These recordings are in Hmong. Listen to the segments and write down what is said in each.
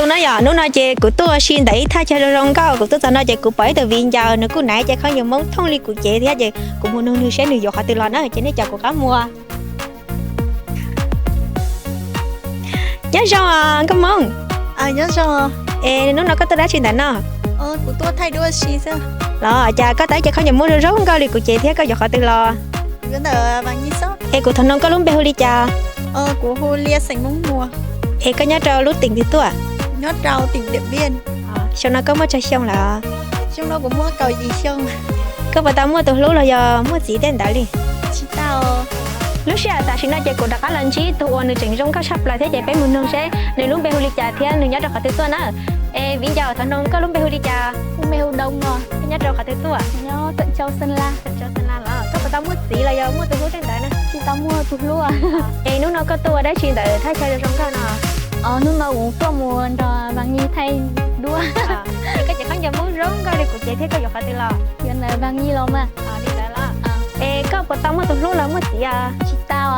No yog hnub no ces kuv tuaj ua si ntawm ib thaj chaw zoo zoo nkauj, kuv tuaj txog no ces kuv pom ib tug viv ncaus nws kuj hnav cev khaub ncaws Hmoob thooj li kuv cev thiab ces kuv mus nug nws seb nws yuav qhov twg los na ces nej caum kuv qab mus. Nyob zoo nkauj Hmoob. Es hnub no koj tuaj dab tsi ntawm no? Los cas koj tau ib cev khaub ncaws Hmoob zoo zoo nkauj li kuv cev thiab koj yuav qhov twg los? Es kuv thov noog koj lub npe hu li cas? Es koj nyob rau lub teem twg tuaj? Xyoo no koj muaj tsawg xyoo lawm? Koj puas tau muaj tus hlub los yog muaj txiv tej ntawd li? Lub sij hawm tam sim no ces kuv rov qab los ntsib tus uas nws tseem zoo nkauj tshaj plaws thiab ces peb mus noog seb nws lub npe hu li cas thiab nws nyob rau qhov twg tuaj na. Es viv ncaus, thov noog koj lub npe hu li cas? Koj nyob rau qhov twg tuaj? Koj puas tau muaj txiv los yog muaj tus hlub tej ntawd na? Es hnub no koj tuaj ua dab tsi ntawm thaj chaw zoo zoo nkauj no? Hnub no kuv tuaj mus nrog Vas Nyij thaij duab. Es koj cev khaub ncaws Hmoob zoo nkauj li kuv cev thiab koj yuav qhov twg los? Yuav ntawm Vas Nyij los mas. Li ntawd los? Es koj puas tau muaj tus hlub los muaj txiv? Tsis tau.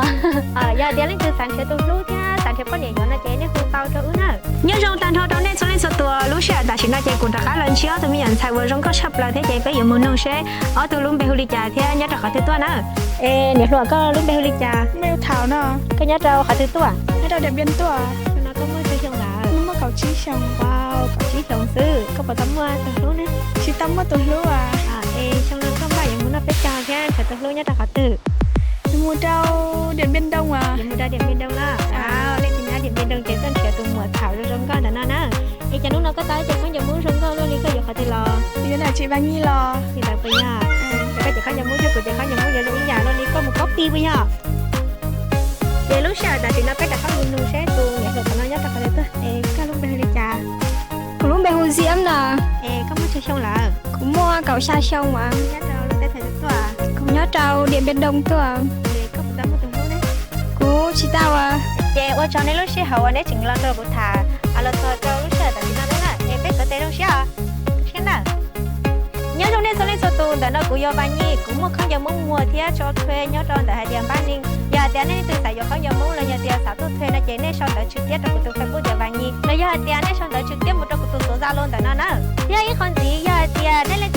Yog tias leej twg xav nrhiav tus hlub thiab xav nrhiav poj niam yuav no ces nej hu tau rau wb na. Nyob zoo tag nrho rau nej txhua leej txhua tus, lub sij hawm tam sim no ces kuv rov qab los ntsib ob tug me nyuam ntxhais uas zoo nkauj tshaj plaws thiab ces peb yuav mus noog seb ob tug lub npe hu li cas thiab nyob rau qhov twg tuaj na. Es niam hluas, koj lub npe hu li cas? Koj nyob rau qhov twg tuaj? Xyoo no koj muaj tsawg xyoo lawm? Kaum tsib xyoo xwb. Koj puas tau muaj tus hlub ne? Tsis tau muaj tus hlub. Es xyoo no koj npaj yuav mus noj peb caug thiab nrhiav tus hlub nyob rau qhov twg? Mus rau Diam Npiam Nroo as. Yuav mus rau Diam Npiam Nroo los? Leej twg nyob Diam Npiam Nroo ces tuaj nrhiav tus muam thaum zoo zoo nkauj ntawm no na. Es cas hnub no koj tau ib cev khaub ncaws Hmoob zoo nkauj luaj li, koj yuav qhov twg los? Yuav ntawm txiv Vas Nyij los. Li ntawd puas yog? Koj cev khaub ncaws Hmoob thiab kuv cev khaub ncaws Hmoob yuav zoo ib yam luaj li, koj mus koj pis puas yog? Ces lub sij hawm tam sim no peb rov qab mus noog seb tus niam hluas no nyob rau qhov twg tuaj. Es koj lub npe hu li cas? Kuv lub npe hu Ziam no. Es koj muaj tsawg xyoo lawm? Kuv muaj kaum xya xyoo as. Nyob rau lub teb chaws twg tuaj? Kuv nyob rau Diam Npiam Nroo tuaj. Es koj puas tau muaj tus hlub ne? Kuv tsis tau as. Ces ua tsaug nej lub sij hawm uas nej tseem los nrog kuv tham los txog rau lub sij hawm tam sim no na. Es peb sawv daws zoo siab, zoo siab na. Nyob zoo nej txhua leej txhua tus, ntawm no kuv yog Vas Nyij, kuv muaj khaub ncaws Hmoob muag thiab tso thuê nyob rau ntawm hais tias Npab Neeg. Yog hais tias nej leej twg xav yuav khaub ncaws Hmoob los yog tias xav tuaj thuê no ces nej sau ntawv trực tiếp rau kuv tus Facebook tias Vas Nyij, los yog hais tias nej sau ntawv trực tiếp mus rau kuv tus số Zalo ntawm no na. Thiab ib qho ntxiv, yog hais tias nej leej